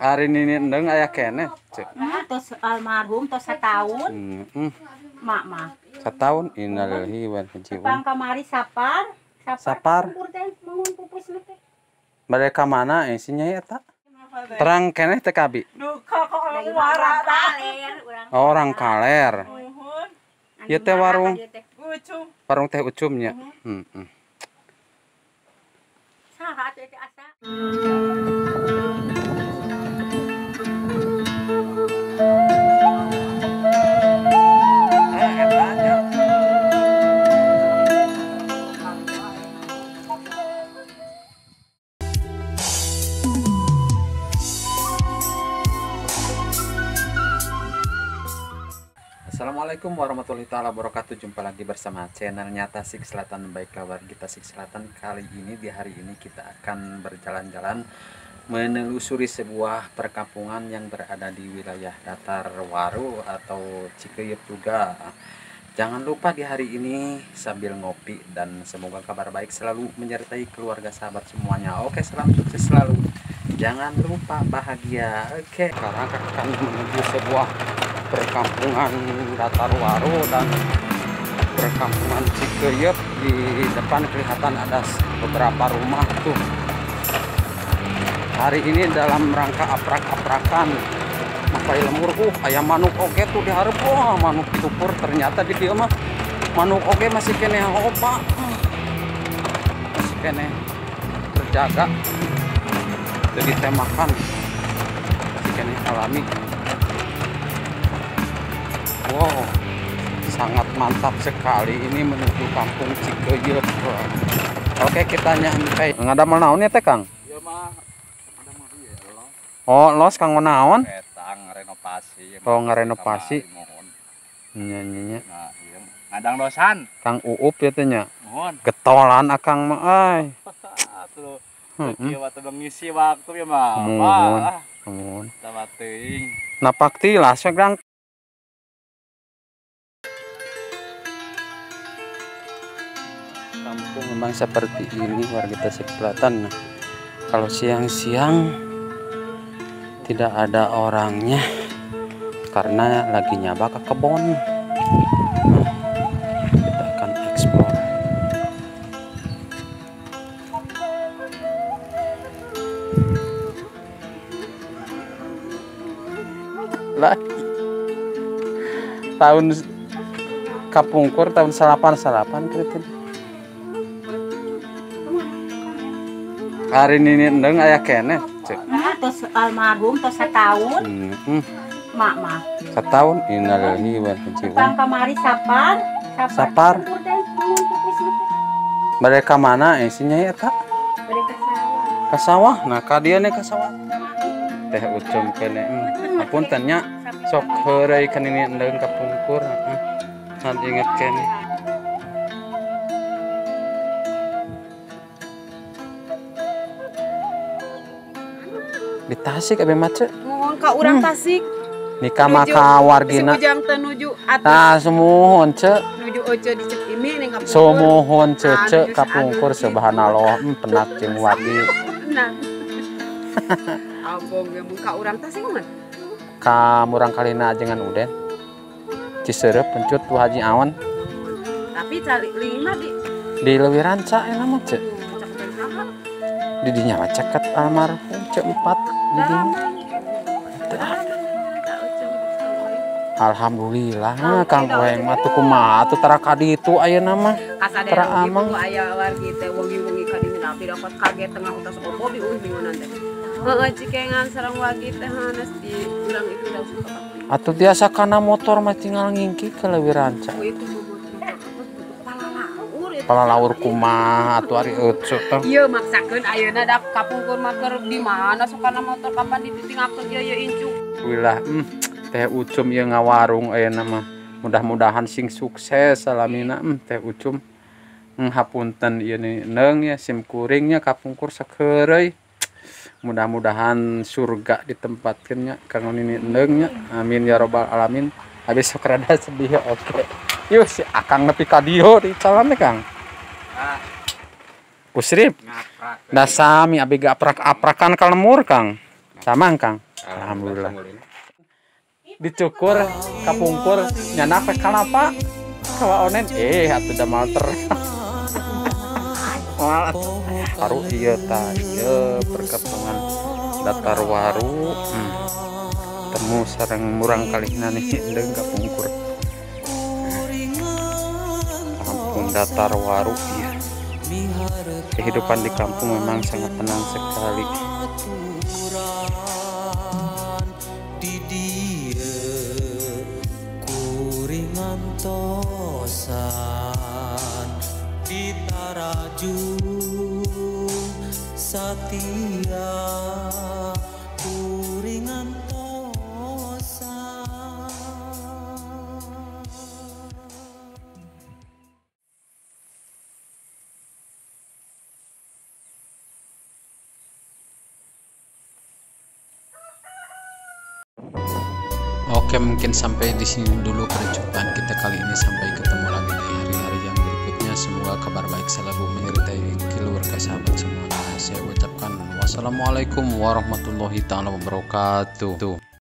Hari ini endeng aya keneh. Tos almarhum tos setahun. Mak mah. Setahun innalillahi wa inna ilaihi raji'un. Pang kamari sapar. Sapar. Mereka mana isinya ya tak? Terang keneh teh kabi. Duka kok orang Orang kaler. Ieu teh warung. Warung teh ucumnya. Heeh. Saha teh asa. Assalamualaikum warahmatullahi taala wabarakatuh. Jumpa lagi bersama channelnya Tasik Selatan. Baiklah warga Tasik Selatan, kali ini di hari ini kita akan berjalan-jalan menelusuri sebuah perkampungan yang berada di wilayah Datar Waru atau Cikeuyeup juga. Jangan lupa di hari ini sambil ngopi dan semoga kabar baik selalu menyertai keluarga sahabat semuanya. Oke, salam sukses selalu. Jangan lupa bahagia. Oke, sekarang akan menuju sebuah perkampungan Datar Waru dan perkampungan Cikeuyeup. Di depan kelihatan ada beberapa rumah tuh. Hari ini dalam rangka aprak-aprakan makai lemur, ayam manuk oge tuh diharap. Wah, manuk tupur ternyata di dieu mah manuk oge masih keneh opa, masih keneh terjaga, jadi temakan masih keneh alami. Wow, sangat mantap sekali ini menuju kampung Cikeuyeup. Oke, kita nyampe. Ngadamel naon ya teh, Kang? Ieu mah ngadamel ieu los. Oh, los kanggo naon? Eta ngarenovasi. Oh, ngarenovasi. Nya nya nya. Nah, ieu ngadang dosan. Kang Uup ya teh nya. Mohon. Getolan akang mah euy. Atuh. Kieu waktu mengisi waktu ya mah. Mohon. Mohon. Tambah teuing. Napak tilas we, Kang. Kampung memang seperti ini warga Tasik Selatan. Nah, kalau siang-siang tidak ada orangnya karena lagi nyaba ke kebun. Nah, kita akan eksplor. Lah, tahun kapungkur tahun 88 kritin. Hari ini endeng aya keneh. Tos almarhum tos setahun. Mak mah. Setahun innalillahi wa inna ilaihi raji'un. Pang kamari sapar. Sapar. Mereka mana isinya ya tak? Mereka sawah. Ke sawah. Nah, ka dieu nih ke sawah. Teh ucum keneh. Apunten nya sok heureuy ka nini endeng kapungkur. Heeh. Nah, inget keneh. Di Tasik abe mace. Mohon ka urang Tasik. Nikah mah ka wargina. Si Ujang teh nuju atus. Nah, sumuhun ce. Nuju oce di Cek Imi ning kapungkur. Sumuhun ce kapungkur subhanallah penak jeung wargi. Nah. Abong ge mun ka urang Tasik mah. Ka murang kalina ajengan Uden. Ciseureup pencut Tu Haji Awan. Tapi cari lima di leuwih ranca eta mah ce. Di dinya mah ceket almarhum ce 4 di dinya. Alhamdulillah Kang Oeng mah tuh kumaha atuh tara ka ditu ayeuna mah. Tara amang aya wargi teh wengi-wengi ka dinya tapi dapat kaget tengah utas opo bi eueuh bingunan teh. Heeh cikengan sareng wargi teh hanes di urang itu urang suka. Atuh biasa kana motor mah tinggal ngingki ke leuwih ranca. Palalaur kumaha atuh ari euceu teh. Ieu maksakeun ayeuna da kapungkur mah keur di mana sukana motor kapan ditinggalkeun ieu ieu incuk. Wilah teh ucum ieu ngawarung ayeuna mah. Mudah-mudahan sing sukses salamina teh ucum. Hapunten ieu neung ya sim kuringnya kapungkur sakeureuy. Mudah-mudahan surga ditempatkeun nya kanggo nini neung nya. Amin ya robbal alamin. Habis sok rada sedih oke. Yuh si akang nepi ka dieu di calon teh Kang. Ah. Kusrip. Ngaprak. Da sami abi gaprak-aprakan ka lemur Kang. Samang Kang. Alhamdulillah. Dicukur kapungkur nyanak we kalapa. Kawaonen atuh da mal ter. Waru ieu tah ieu perkampungan datar waru. Temu sareng murang kalihna nih deung kapungkur. Kampung datar waru ya. Kehidupan di kampung memang sangat tenang sekali. Oke, mungkin sampai di sini dulu perjumpaan kita kali ini. Sampai ketemu lagi di hari-hari yang berikutnya. Semoga kabar baik selalu menyertai keluarga sahabat semuanya. Saya ucapkan wassalamualaikum warahmatullahi taala wabarakatuh.